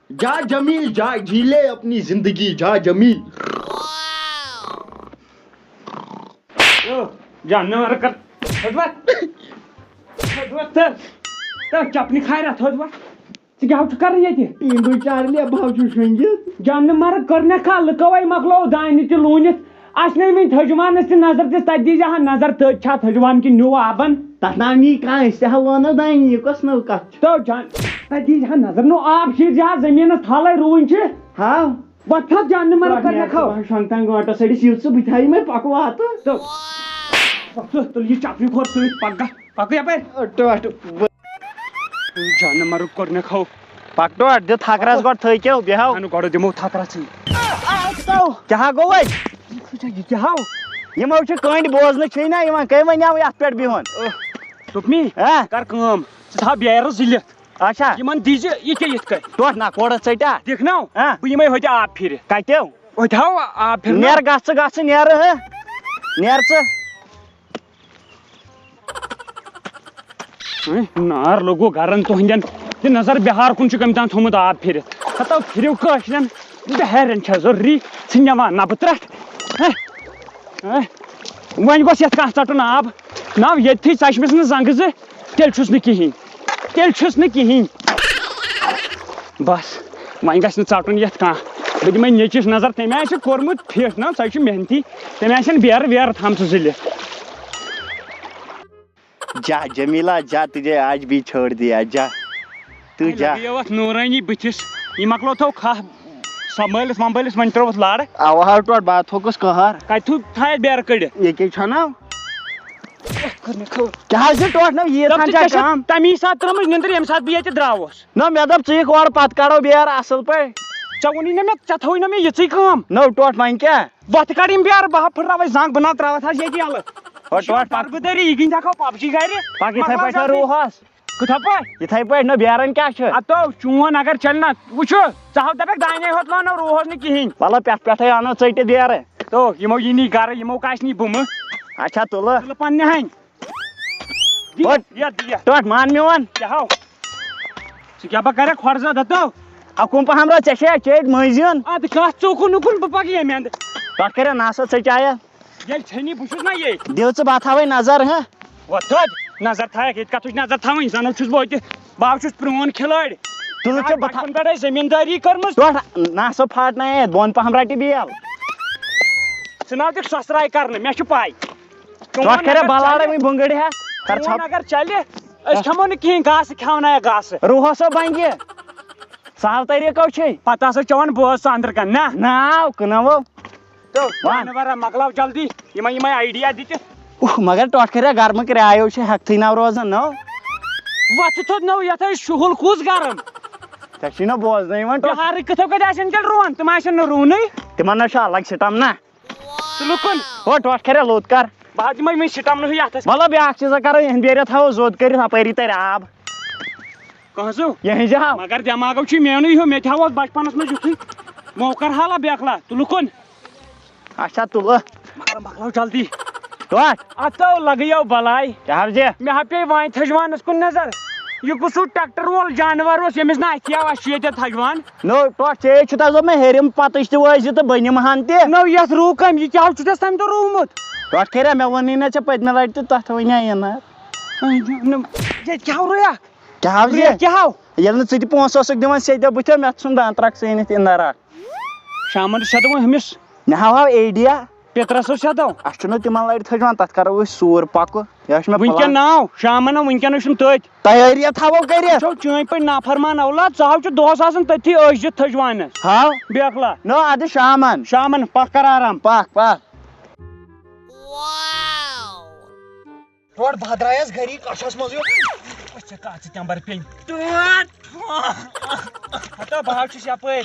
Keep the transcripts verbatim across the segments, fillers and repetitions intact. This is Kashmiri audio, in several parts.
جا جمیل، جا جی لے اپنی زندگی، جا جمیل۔ او، جانور کر۔ تھوٚد وۄتھ۔ تھوٚد وۄتھ تہٕ۔ تہٕ چپنہِ کھارا تھوٚد وۄتھ۔ ژٕ کیٛاہ چھُکھ کران ییٚتہِ؟ ٹیٖنٛگو چارلہِ، بہٕ چھُس شۄنٛگِتھ۔ جانہٕ مرگ کٔر مےٚ کھا، لُکوے مۄکلوو دانہِ تہِ لوٗنِتھ۔ اَسہِ نے وۄنۍ تھٔجوانَس تہِ نظر دِژ، تَتہِ دیٖزِ ہا نظر تٔتۍ چھا تھٔجوان کِنہٕ نیوٗ آبَن۔ تَتھ ناو نی کانٛہہ، أسۍ تہِ ہا لونو دانہِ، یہِ کۄس نٔو کَتھ چھِ؟ تو جان، تَتہِ دیٖزِ ہا نظر، نوٚو آب شیٖرزِ ہا زٔمیٖنَس تھَلَے رُوٕنۍ چھِ۔ ہاو۔ وۄتھ تھوٚد جانہٕ مرگ کٔر مےٚ کھو۔ شۄنٛگتَن گٲنٛٹَس أڑِس یِیِو ژٕ، بہٕ تہِ ہا یِمَے پَکہٕ واتہٕ۔ تو، وۄتھ ژٕ، تُل یہِ چپنہِ کھور سۭتۍ، پَکھ گژھ، پَکھ یَپٲرۍ۔ ٹٲٹھ۔ جانہٕ مرگ کوٚر مےٚ کھو۔ پکٹوٹ، دِ تھکرس گۄڈٕ تھٔکیو، بیٚہو۔ اَنہٕ گۄڈٕ دِمو تھکرسٕے۔ کیٛاہ ہا گوٚو وۄنۍ؟ یہِ کیٛاہ ہاو؟ یِمو چھِ کٔنٛڈۍ بوزنہٕ چھُے نہ یِوان، کٔمۍ وَنیو یَتھ پٮ۪ٹھ بِہُن؟ ٲہ، دوٚپمی، ہہ؟ کر کٲم، ژٕ تھاو بیرٕ زٕلِتھ۔ اچھا۔ یِمن دیٖزِ یہِ کیٛاہ یِتھ کٔنۍ؟ ٹوٹھ نہ کھوڑس ژٔٹیا؟ دِکھ نہ، ہہ؟ بہٕ یِمے ہوٚتہِ آب پھِرِ۔ کتیو؟ ہوٚتہِ ہاو آب پھِرِ نہ۔ نیر گژھ ژٕ، گژھ ژٕ، نیر، ہہ؟ نیر ژٕ۔ ہے، نار لوٚگوُ گرن تُہنٛدٮ۪ن۔ یہِ نظر بِہار کُن چھُ کٔمۍ تام تھوٚمُت آب پھِرِتھ۔ ہتو پھِرِو کٲشرٮ۪ن۔ بِہارٮ۪ن چھےٚ ضروٗری۔ ژھٕنۍ نِوان نبہٕ ترٛٹھ۔ ہے، ہے، وۄنۍ گوٚژھ یتھ کانٛہہ ژٹُن آب۔ ناو ییٚتھی ژچھمِس نہٕ زنٛگہٕ زٕ، تیٚلہِ چھُس نہٕ کِہیٖنۍ۔ تیٚلہِ چھُس نہٕ کِہیٖنۍ۔ بس، وۄنۍ گژھِ نہٕ ژٹُن یتھ کانٛہہ۔ بہٕ دِمے نیٚچِس نظر، تٔمۍ آسہِ کوٚرمُت فِٹ نا، سۄ چھِ محنتی۔ تٔمۍ آسن بیرٕ ویرٕ تھامژٕ زٕلِتھ۔ جا جمیلہ، جا، تجھے آج بھی چھوڑ دیا، جا۔ تو جا۔ لگیو اتھ نورانی بٕتھِس۔ یہِ مۄکلو تھو کھاہ سنبھٲلِتھ ومبٲلِتھ، وۄنۍ ترٛووُتھ لڑ۔ اوا ہاو ٹوٹھ، بہٕ تھوکُس قہر۔ کتہِ تھو تھایتھ بیرٕ کٔڑِتھ؟ ییٚکے چھۄنو۔ کیٛاہ حظ چھِ ٹوٹھ نو ییٖژ دَپ ہن ژٕ چھا ژےٚ چھےٚ کم؟ تمی ساتہٕ ترٲمٕژ نِندٕر، ییٚمہِ ساتہٕ بہٕ ییٚتہِ درٛاوُس۔ نہ، مےٚ دوٚپ ژٕ یِکھ اورٕ، پتہٕ کڑو بیرٕ اصل پٲٹھۍ۔ ژےٚ ووٚنُے نہ مےٚ، ژےٚ تھٲوٕے نہ مےٚ یِژٕے کٲم۔ نو ٹوٹھ، وۄنۍ کیٛاہ؟ وۄتھ کڑ یِم بیرٕ، بہٕ ہا پھٕٹراوے زنٛگ، بہٕ نہ تراوتھ حظ ییٚتہِ یَلہٕ۔ ہو، ٹوٹھ پکھ۔ بہٕ دٲری، یہِ گِنٛدِ ہا پب جی گرِ۔ پکھ یِتھے مۄکلاو پٲٹھۍ جلدی۔ روٗہس۔ کِتھے پٲٹھۍ؟ یِتھے پٲٹھۍ، نہ بیرن کیٛاہ چھُ؟ ہتو، چون اگر چلہِ نہ، وٕچھو، ژٕ ہاو دپکھ دانے ہوت لونو، روٗہس نہٕ کِہینۍ۔ وَلہٕ پٮ۪ٹھ پٮ۪ٹھے اَنو ژٔٹِتھ بیرٕ۔ تو، یِمو یی نی گرٕ، یِمو کاسہِ نی بُمہٕ۔ اچھا، تُلہٕ۔ تُلہٕ پننہِ ہنۍ۔ دِ، ہٹ۔ دِ، دِ۔ ٹوٹھ مان میون۔ کیٛاہ ہاو؟ ژٕ کیٛاہ بہٕ کرے کھۄڈ زا دتو؟ اکُن پہم را ژےٚ چھے چیٚٹۍ مٔنٛزۍ یُن۔ ادٕ کتھ ژوکُن اُکُن بہٕ پکہٕ ییٚمہِ اندٕ۔ پکھ کرے نسا ژےٚ چایہ۔ ییٚلہِ چھے نی بہٕ چھُس نا یے۔ دِو ژٕ بہٕ تھاوے نظر، ہہ؟ وۄتھ تھوٚد۔ نظر تھایکھ، ییٚتہِ کتھ چھُ نظر تھاوٕنۍ؟ زن چھُس بہٕ أتہِ، بہٕ ہا چھُس پرٛون کھلٲڑۍ۔ تُلہٕ ژٕ بہٕ تھا- بچپن پٮ۪ٹھے زٔمیٖندٲری کٔرمٕژ۔ ٹوٹھ نسا پھاٹنایتھ، بۄن پہم رٹہِ بیل۔ ژٕ نہ دِکھ سۄسراے کرنہٕ، مےٚ چھِ پاے۔ چون ٹوٹھ کرے اگر بلاڑے چلہِ، وۄنۍ بُنگٔڑۍ ہٮ۪تھ۔ کر چون ژھۄپ۔ اگر چلہِ، أسۍ کھٮ۪مو نہٕ کِہیٖنۍ، گاسہٕ کھٮ۪ونایا گاسہٕ۔ رُہس ہا بنگہِ۔ سہل طریٖقو چھے۔ پتہٕ ہسا چٮ۪وان بٲژ ژٕ أنٛدرٕ کَنہِ، نہ؟ ناو کٕنو۔ تو وَن۔ جانور ہا مۄکلاو جلدی، یِمے یِمے آیڈیا دِتِتھ۔ اوہ، مگر ٹۄٹھ کَریا گرمہٕ کرٛایو چھِ ہٮ۪کتھٕے ناو روزان، نو۔ وۄتھٕ تھوٚد نو، یَتھ ہے شُہُل کُس گرم۔ ژےٚ چھُے نہ بوزنَے یِوان ٹۄٹھ۔ بِہارٕکۍ کِتھو کَتہِ آسن تیٚلہِ رُوان؟ تِم آسن نہٕ رُونٕے۔ تِمن نہ چھُ الگ سِٹم نہ۔ تہٕ لُکُن۔ ہو، ٹۄٹھ کَریا لوٚت کر۔ بہٕ حظ دِمے وۄنۍ سِٹم نہٕ یَتھ أسۍ۔ مطلب، بیٛاکھ چیٖزا کرو، یِہنٛدِ بیرِ تھاوو زوٚد کٔرِتھ، اَپٲری تَرِ آب۔ کٕہٕنٛزو؟ یِہنٛزِ ہاو۔ مگر دٮ۪ماغو چھُے میونٕے ہیوٗ، مےٚ تہِ ہاوُس بچپنس منٛز یُتھُے۔ موکر حالا بیکلا، تُلہٕ کُن۔ اچھا، تُلہٕ۔ مگر مۄکلاو جلدی۔ ٹۄٹھ۔ اتھ تو لگیو بلاے۔ کیٛاہ حظ یہِ؟ مےٚ ہا پیٚیہِ وۄنۍ تھٔجوانس کُن نظر۔ یہِ کُس ہیوٗ ٹریکٹر وول جانور اوس، ییٚمِس نہٕ اَتھِ آو، اَسہِ چھُ ییٚتٮ۪تھ تھٔجوان۔ نو، ٹۄٹھ، ژےٚ چھُ تۄہہِ دوٚپمُت ہیٚرِم پتٕج تہِ وٲسۍ زِ تہٕ بٔنِم ہن تہِ۔ نو، یتھ روٗ کٔمۍ، یہِ کیٛاہ چھُ تۄہہِ تَمہِ دۄہ روٗمُت؟ ٹۄٹھ کَریا، مےٚ ووٚنُے نہ ژےٚ پٔتمہِ لٹہِ تہٕ تۄہہِ تھٲوٕے نہ یہِ نہ۔ اے، نہ، یہِ کیٛاہ روٗیا؟ کیٛاہ حظ یہِ؟ یہِ کیٛاہ ہاو؟ ییٚلہِ نہٕ ژٕ تہِ پونٛسہٕ اوسُکھ دِوان سیٚدِ دۄہ بٕتھِ، مےٚ ژھُن دان ترٛکھ ژٕ أنِتھ اِنٛدر اکھ۔ شامن چھُ سیٚدُن ہُمِس۔ مےٚ ہاو ہاو ایڈیا۔ پِترس اوس سیٚدو۔ اَسہِ چھُنہٕ تِمن لَرِ تھٔجوان، تَتھ کَرو أسۍ سوٗر پَکہٕ۔ یہِ حظ چھُ مےٚ وٕنکٮ۪ن پٕلان۔ ناو، شامن ناو، وٕنکٮ۪ن چھُنہٕ تٔتۍ۔ تیٲری تھاوو کٔرِتھ۔ وٕچھو، چٲنۍ پٲٹھۍ نافرمان اولاد، ژٕ ہاو چھُ دۄہس آسان تٔتھی أچھ دِتھ تھٔجوانس۔ ہاو۔ بیکلا۔ نو، اَدٕ شامن۔ شامن، پَکھ کر آرام۔ پَکھ، پَکھ۔ ٹوٹھ، بہٕ درٛایس گری کچھس منٛز یُن۔ أسۍ چھِ کتھ ژٕ تمبر پیٚنۍ۔ ٹوٹھ۔ ہتو بہٕ حظ چھُس یپٲرۍ۔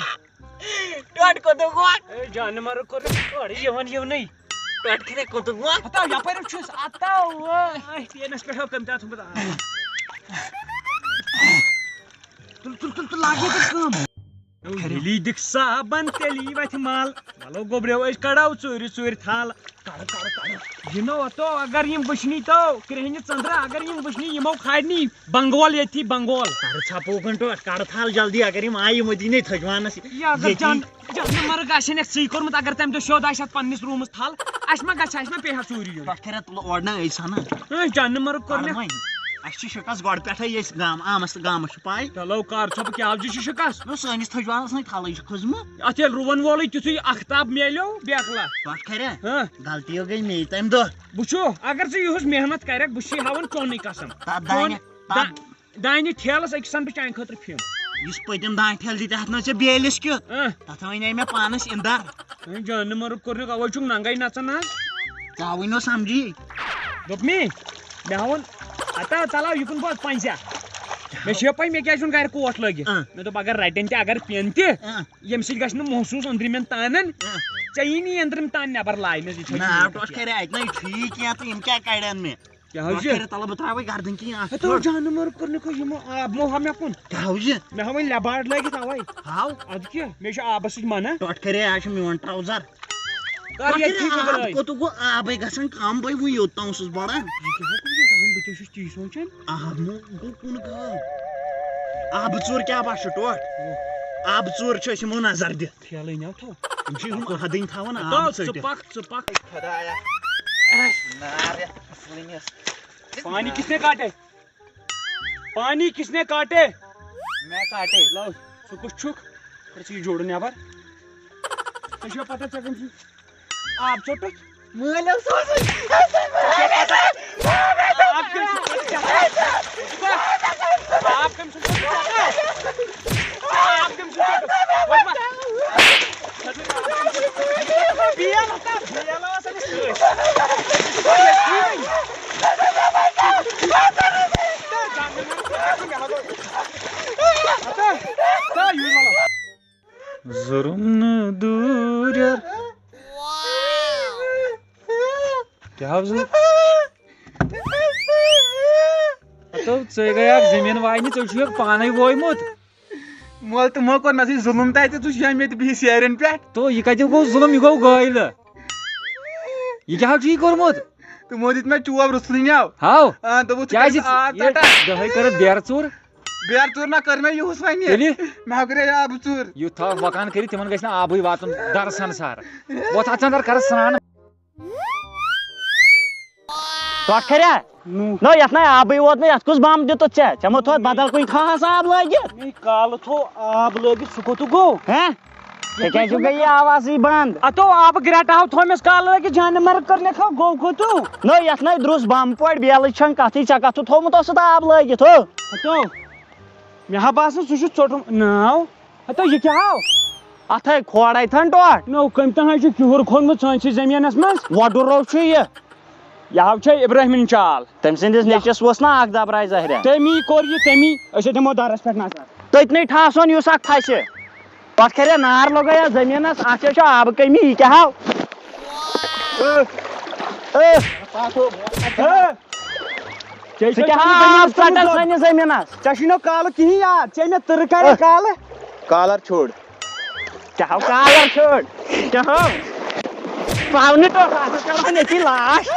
ٹوٹھ کوٚت گوٚو؟ اے جانور کوٚر اورٕ یِوان یِونٕے۔ ٹوٹھ کھرے کوٚت گوٚو؟ ہتو یپٲرۍ حظ چھُس اتو۔ اے تینس پٮ۪ٹھ ہو کٔمۍ تام تھوٚمُت۔ تُل، تُل، تُل، تُل، لاگ ییٚتٮ۪تھ کٲم۔ ییٚلی دِکھ صابن تیٚلی وَتھِ مَل۔ وَلو گوٚبریو، أسۍ کَڑو ژوٗرِ ژوٗرِ تھل۔ کَڑو، کَڑو، کَڑو۔ یِنو اَتو، اگر یِم وٕچھنی تو کرٛیٚہنہِ ژٔنٛدرا، اگر یِم وٕچھنی، یِمو کھارنی بنگول ییٚتھی بنگول۔ کَڑٕ ژھپو گھنٹو، کَڑٕ تھل جلدی، اگر یِم آیہِ مدیٖنے تھٔجوانَس یہِ اگر ییٚتی۔ جان، جان مرگ آسہِ ہے نہ ژٕے کوٚرمُت، اگر تَمہِ دۄہ سیوٚد آسہِ ہَتھ پنٛنِس روٗمَس تھل، اَسہِ ما گژھِ ہا، اَسہِ ما پیٚیہِ ہا ژوٗرِ یُن؟ پٮ۪ٹھ کَرِ تُل اورٕ نہ أسۍ ہَنا۔ اۭں، جان مرگ کوٚر مےٚ۔ کَڑٕ وۄنۍ۔ اَسہِ چھِ شِکَس گۄڈٕ پٮ۪ٹھَے، ییٚتہِ گام آمَس تہٕ گامَس چھُ پَے۔ چلو کَر ژھۄپہٕ، کیٛاہ حظ چھُ شِکَس؟ نہ سٲنِس تھٔجوانَس نَے تھَلٕے چھِ کھٔژمٕژ۔ اَتھ ییٚلہِ رُوَن وولٕے تیُتھُے اَختاب میلیو، بیکھلا۔ پٮ۪ٹھ کَرِ۔ ہاں۔ غلطی ہو گٔے مے تَمہِ دۄہ۔ وٕچھو، اگر ژٕ یِہُس محنت کَرَکھ، بہٕ چھُے ہاوان چونُے قسم۔ تَتھ دانہِ، چون تَتھ دا-، دانہِ ٹھیلَس أکِس اَنہٕ بہٕ چانہِ خٲطرٕ پھِم۔ یُس پٔتِم دانہِ ٹھیلہٕ دِتھ اَتھ نہ ژےٚ بیلِس کیُتھ، اۭں۔ تَتھ وَنے مےٚ پانَس اِندَر۔ وۄنۍ جانہٕ مَرٕگ کوٚر نہٕ، اَوَے چھُکھ ننٛگَے نَژان آز۔ ژاوٕے نہٕ سَمجھی۔ دوٚپ مے، مےٚ ہاوُن، ہتا ژَلاو یہِ کُن بوز پنٛجہ۔ مےٚ چھِ یہِ پَے مےٚ کیٛازِ چھُنہٕ گَرِ کوٹھ لٲگِتھ۔ اۭں۔ مےٚ دوٚپ اگر رَٹن تہِ، اگر پٮ۪ن تہِ، اۭں۔ ییٚمہِ سۭتۍ گژھِ نہٕ محسوٗس أنٛدرِمٮ۪ن تانَن۔ اۭں۔ ژےٚ یی نہٕ یہِ أنٛدرِم تان نٮ۪بَر لاینَس، یہِ چھےٚ نہ، ٹھیٖک۔ ٹوٹھ کَرِ اَتہِ نَے ٹھیٖک کینٛہہ تہٕ یِم کیٛاہ کَڑن مےٚ؟ کیٛاہ حظ ٹوٹھ چھِ؟ کَرِ تَلہٕ بہٕ ترٛاوَے گردَن کِنۍ اَتھ ہَتو ژھیوٚٹ۔ جانہٕ مَرٕگ کوٚر نہٕ کانٛہہ، یِمو آب مو ہا مےٚ کُن۔ کیٛاہ حظ چھِ؟ مےٚ ہا وۄنۍ لٮ۪باڈ لٲگِتھ اَوَے۔ ہاو۔ اَدٕ کیٛاہ؟ مےٚ چھُ آبَس سۭتۍ مَنع۔ ٹوٹھ کَرِ، آز چھُ میون ٹرٛاوزَر۔ کر ٹوٹھ ییٚتھی کَرِ آب گُزٲرِش۔ کوٚتُک گوٚو آبَے گژھان کَم، بَے وٕنۍ یوٚت تام اوسُس بَڑان۔ یہِ کیٛاہ ہا کوٚر یہِ زَن؟ بہٕ تہِ چھُس تی سونٛچان۔ آب مو گوٚو کُن گام۔ آبہٕ ژوٗر کیٛاہ باسہِ ٹوٹھ؟ آبہٕ ژوٗر چھِ أسۍ یِمو نظر دِتھ۔ ٹھیلہٕ أنۍ یاو تھو۔ یِم چھِ یِم حدٕنۍ تھاوان آب ہتو، ژٕ ژٔٹِتھ۔ پَکھ، ژٕ پَکھ۔ خۄدایا۔ نار یَتھ پھٔلِنِس۔ پانی کس نے کاٹے؟ پانی کس نے کاٹے؟ میں کاٹے۔ لو، ژٕ کُس چھُکھ؟ ژٕ یہِ جوڑٕ نٮ۪بر۔ ژےٚ چھےٚ پتہ ژےٚ کٔمۍ سُنٛد آب ژوٚٹُتھ؟ مٲلۍ اوس سوزُن۔ ژےٚ چھےٚ پتہ آب کٔمۍ سُنٛد ژوٚٹُتھ؟ آب کٔمۍ سُنٛد ژوٚٹُتھ؟ آب کٔمۍ سُنٛد ژوٚٹُتھ؟ وۄنۍ ما؟ بیل ہسا، بیل ٲس أمِس سۭتۍ۔ ظُلُم نہٕ دوٗرٮ۪ر۔ کیٛاہ حظ؟ ہتو، ژے گٔیاکھ زٔمیٖن واینہِ، ژےٚ چھُکھ پانے وویمُت۔ مول تہٕ مو کوٚر مےٚ سۭتۍ ظُلُم تَتہِ، ژٕ چھُکھ مےٚ تہِ بِہِتھ سیرٮ۪ن پٮ۪ٹھ۔ تو، یہِ کَتہِ گوٚو ظُلُم؟ یہِ گوٚو گٲلۍ۔ یہِ کیٛاہ حظ چھُ یہِ کوٚرمُت؟ تِمو دیُت مےٚ چوب رُسلٕنیو۔ ہاو۔ آ، دوٚپُکھ، ژٕ کیٛازِ کَتہِ آب یہِ ژَٹان؟ دۄہَے کٔرٕتھ بیرٕ ژوٗر؟ بیرٕ ژوٗر نہ کٔر مےٚ یِہُس وَنہِ۔ تیٚلہِ؟ مےٚ ہا کَرے آبہٕ ژوٗر۔ یُتھ تھاو مۄکان کٔرِتھ، تِمَن گژھِ نہٕ آبٕے واتُن۔ دَرٕ سَنسار۔ وۄتھ اَژھ اَندَر، کَرَس سرٛان۔ ٹۄٹھ کھریا؟ نو۔ نو، یتھ نہ آبٕے ووت نہٕ، یتھ کُس بم دیُتُتھ ژےٚ؟ ژےٚ مہ تھوٚوتھ بدل کُنہِ تھاہس آب لٲگِتھ؟ مے کالہٕ تھوٚو آب لٲگِتھ، سُہ کوٚتُکھ گوٚو؟ ہہ؟ ژےٚ کیٛازِ چھُ گٔیے آوازٕے بنٛد؟ اتو آبہٕ گرٛٹہٕ ہاو تھوٚو مےٚ کالہٕ لٲگِتھ، جانہٕ مرگ کٔر مےٚ کھو، گوٚو کوٚتُو؟ نو، یتھ نَے درُس بم پٲٹھۍ بیلٕچ چھَنہٕ کتھٕے، ژےٚ کتھ تھوٚومُت اوسُتھ آب لٲگِتھ ہو؟ اتو، مےٚ ہا باسان سُہ چھُ ژوٚٹمُت۔ ناو؟ ہتو، یہِ کیٛاہ ہاو؟ اتھ ہے کھوڑے تھن ٹوٹھ۔ نو، کٔمۍ تام ہے چھُ کِہُر کھوٚنمُت سٲنسٕے زٔمیٖنس منٛز۔ وۄڈُر رو چھُ یہِ۔ یہِ ہاو چھے ابراہیمٕنۍ چال۔ تٔمۍ سٕنٛدِس نیٚچوِس ووٚژھ نا اکھ دبراے زہریا۔ تٔمی کوٚر یہِ، تٔمی۔ أسۍ ہے دِمو دَرس پٮ۪ٹھ نظر۔ تٔتنٕے ٹھاسون یُس اکھ پھسہِ۔ پتہٕ کھرِ نار لگٲیتھ زٔمیٖنس، اتھ چھےٚ چھِ آبہٕ کٔمی، یہِ کیٛاہ ہاو؟ ژےٚ ژٕ چھُکھ کیٛاہ ہاو آب ژٹان زٔمیٖنَس؟ سٲنِس زٔمیٖنَس؟ ژےٚ چھُے نہٕ کالہٕ کِہیٖنۍ یاد، ژےٚ مےٚ تٕرٕ کَرے کالہٕ۔ کالر چھوڑ۔ کیٛاہ ہاو کالر چھوڑ؟ کیٛاہ ہاو؟ پاونہٕ ٹوٹھ، اَتھ ٲس کَران أتی لاش۔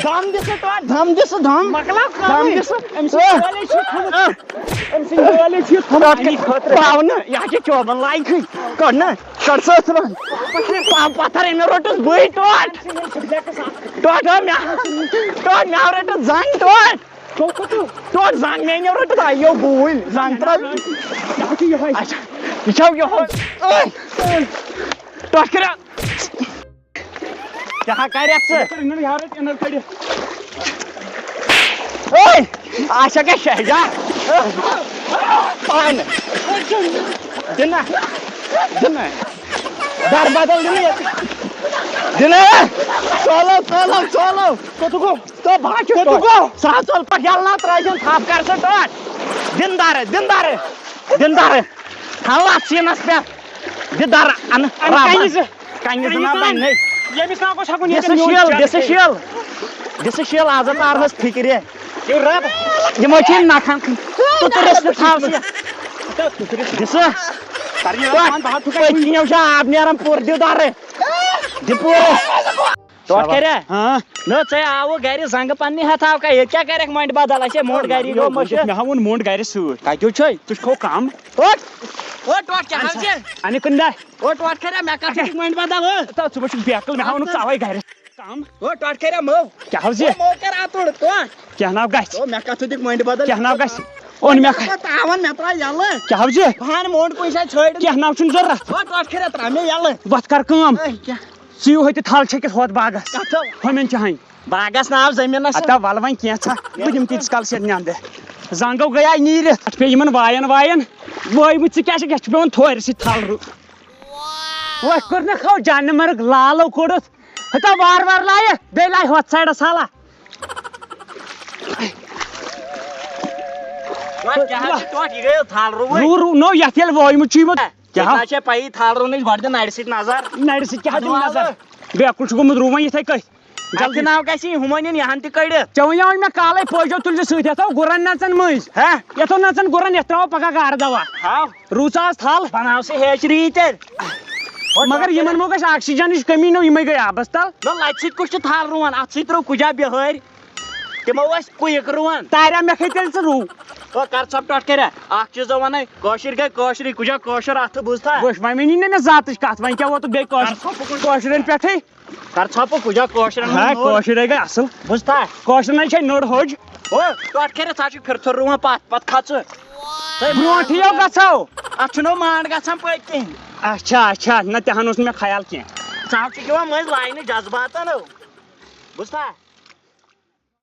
دم دِ سا ٹوٹھ، دم دِ سا دم۔ مۄکلاو دم کٲمٕے۔ دِ سا۔ أمۍ سٕنٛدۍ کالے چھِ تھوٚمُت۔ أمۍ سٕنٛدۍ کالے چھِ تھوٚمُت اَمی خٲطرٕ۔ پاونہٕ، یہِ ہا چھِ چوبَن لایقٕے۔ کَڑ نہ۔ کر سا ژٕ وۄنۍ۔ پتھر أمۍ روٚٹُس بٕے ٹوٹھ۔ ٹوٹھ آو مےٚ۔ ٹوٹھ مےٚ آو رٔٹِتھ زنٛگ ٹوٹھ۔ ٹوٹھ زنٛگ مےٚ أنِو رٔٹِتھ، آیو بوٗلۍ۔ زنٛگ ترٛٲو۔ اچھا، یہِ چھو یِہوٚے۔ ٹوٹھ کٔرِو۔ کیٛاہ کَرٮ۪کھ ژٕ؟ اوے! آسیا کیٛاہ شہجار؟ پانہٕ۔ دِنہ۔ دِنہ۔ در بدل دِنہ ییٚتہِ۔ دِنہ۔ ژولو، ژولو، ژولو۔ کوٚت گوٚو؟ تو بہٕ ہا چھُس کوٚت گوٚو؟ سُہ ہا ژوٚل پَتہٕ یَلہٕ نا ترٛٲوزٮ۪ن تھپھ کر ژٕ ٹوٹھ۔ دِن دَرٕ، دِن دَرٕ۔ دِن دَرٕ۔ تھاو اَتھ سیٖنَس پٮ۪ٹھ۔ دِ دَرٕ اَنہٕ اَنہٕ رَبَن۔ کَنہِ زٕ۔ کَنہِ زٕ نا بَنہِ۔ ییٚمِس نا گوٚژھ ہٮ۪کُن دِ سا ییٚتٮ۪ن یُن شیل، چٮ۪تھ۔ دِ سا شیل۔ دِ سا شیل، آز ہا تارہَس فِکرِ۔ یہِ رب، یِمو چھِ یِم نکھن۔ تُتُر ٲسۍ نہٕ تھاو ژٕ۔ دِ سا۔ کر یہِ پتہٕ پان بہت تھُکا پٔتۍ کِنۍ چھُ آب نیران پوٗرٕ، دِ دۄرٕ۔ دِ پوٗرٕ۔ ٹوٹھ کریا؟ ہاں۔ نہ، ژے آوُ گرِ زنگہٕ پننہِ ہتھ آو کا؟ ییٚتہِ کیٛاہ کرکھ مۄنڈِ بدل؟ اَسے مۄنڈ گرِ گوٚو مٔشِتھ۔ مےٚ ہاوُن مۄنڈ گرِ سۭتۍ۔ کتیُک چھُے؟ ژٕ چھُکھ کم۔ اوٹ۔ اوٹ، ٹوٹھ کیٛاہ حظ چھِ؟ اَنہِ کُنہِ دۄہ۔ اوٹ، ٹوٹھ کریا؟ مےٚ کتھ چھُکھ مۄنڈِ بدل، ہو؟ تہٕ ژٕ وٕچھُکھ بیکل، مےٚ ہاوُن ژاوے گرِ۔ کم۔ او ٹۄٹھ کریٛا مٔو۔ کیٛاہ حظ یہِ؟ مٔو کر اَتُر، ٹۄٹھ۔ کیٛاہ ناو گژھِ؟ او مےٚ کتھ دِکھ مۄنڈِ بدل۔ کیٛاہ ناو گژھِ؟ اوٚن مےٚ مےٚ کتھ؟ تاوان، مےٚ ترٛاو یَلہٕ۔ کیٛاہ حظ یہِ؟ بہٕ ہن مۄنڈ کُنہِ جایہِ ژھٲنٛڈ۔ کیٛاہ ناو چھُنہٕ ضروٗرت؟ او ٹۄٹھ کریٛا، ترٛاو مےٚ یَلہٕ۔ وَتھ کر کٲم۔ اے، کیٛاہ؟ ژٕ یہِ ہوٚتہِ تھل چھٔکِتھ ہوٚتھ باغس۔ کتھ؟ ہُمٮ۪ن چھِ ہَنۍ۔ باغس ناو زٔمیٖنس۔ ہتا وَلہٕ وۄنۍ کینٛژھا۔ بہٕ دِمہٕ تیٖتِس کالس ییٚتہِ نیٚنٛدٕ۔ زنٛگو گٔیے نیٖرِتھ۔ اَتھ پیٚیہِ یِمن وایَن وایَن۔ وٲے مٕتۍ ژٕ کیٛاہ چھَکھ؟ یَتھ چھُ پیٚوان تھورِ سۭتۍ تھل رُ-، وۄنۍ کوٚر نہ کھو جانہِ مرگ لالو کوٚڑُتھ۔ ہتا وار وار لایہِ، بیٚیہِ لایہِ ہۄتھ سایڈس حالا۔ وۄنۍ کیٛاہ حظ چھِ ٹوٹھ؟ یہِ گٔیو تھل رُوٕنۍ۔ روٗ، روٗ، نو، یَتھ ییٚلہِ وٲیمُت چھُ یِمو۔ کیٛاہ؟ ییٚتہِ نہ چھےٚ پَیی، تھل رُونٕچ گۄڈٕ دِ نَرِ سۭتۍ نظر۔ نَرِ سۭتۍ کیٛاہ دِمہٕ نظر؟ بیکُل چھُ گوٚمُت رُوُن یِتھَے کٔٹھۍ۔ اَتہِ جلدی۔ ناو گژھِ یہِ ہُمَن یُن، یِہَن تہِ کٔڑِتھ۔ ژےٚ وَنیٛاو مےٚ کالَے پٲجو تُلزِ سۭتۍ، یَتھ آو گُرَن نَژَن مٔنٛزۍ۔ ہہ؟ یَتھ آو نَژَن گُرَن، یَتھ ترٛاوو پَگاہ گاڈٕ دَوا۔ ہاو۔ رُو ژٕ آز تھل۔ بَناو سُہ ہیچری تیٚلہِ۔ مگر یِمَن ما گژھِ آکسیجنٕچ کٔمی، نو یِمَے گٔے آبَس تَل۔ نہ، لَژِ سۭتۍ کُس چھُ تھل رُوان؟ اَتھ سۭتۍ ترٛٲو کُجا بِہٲرۍ۔ تِمو ٲسۍ کُیِک رُوان۔ تاریا مےٚ کھے تیٚلہِ ژٕ رُو۔ او، کر ژھۄپ ٹۄٹھ کریٛا؟ اکھ چیٖز وَنے، کٲشِرۍ گٔے کٲشرٕے، کُجا کٲشُر اَتھٕ، بوٗزتھا؟ وٕچھ، وۄنۍ ؤنی نہٕ مےٚ ذاتٕچ کَتھ، وۄنۍ کیٛاہ ووتُکھ بیٚیہِ کٲشِر-، کر ژھۄپہٕ کُن۔ کٲشرٮ۪ن پٮ۪ٹھٕے۔ کر ژھۄپہٕ، کُجا کٲشرٮ۪ن ہا، ہُنٛد نوٚر۔ کٲشِر ہے گٔے اَصٕل۔ بوٗزتھا؟ کٲشرٮ۪ن ہے چھے نٔر ہوٚج۔ او، ٹۄٹھ کریٛا، ژٕ ہا چھُکھ پھِرٕ ژھوٚر رُوان پَتھ، پَتہٕ کھژٕ۔ برونٛٹھٕے یو گژھو۔ اَتھ چھُنہٕ مانٛڈ گژھان پٔتۍ کِنۍ۔ اچھا، اچھا، نہ تہِ ہن اوس نہٕ مےٚ خیال کینٛہہ۔ ژٕ ہا چھُکھ یِوان مٔنٛزۍ لاینہٕ جذباتن، او۔ بوٗزتھا؟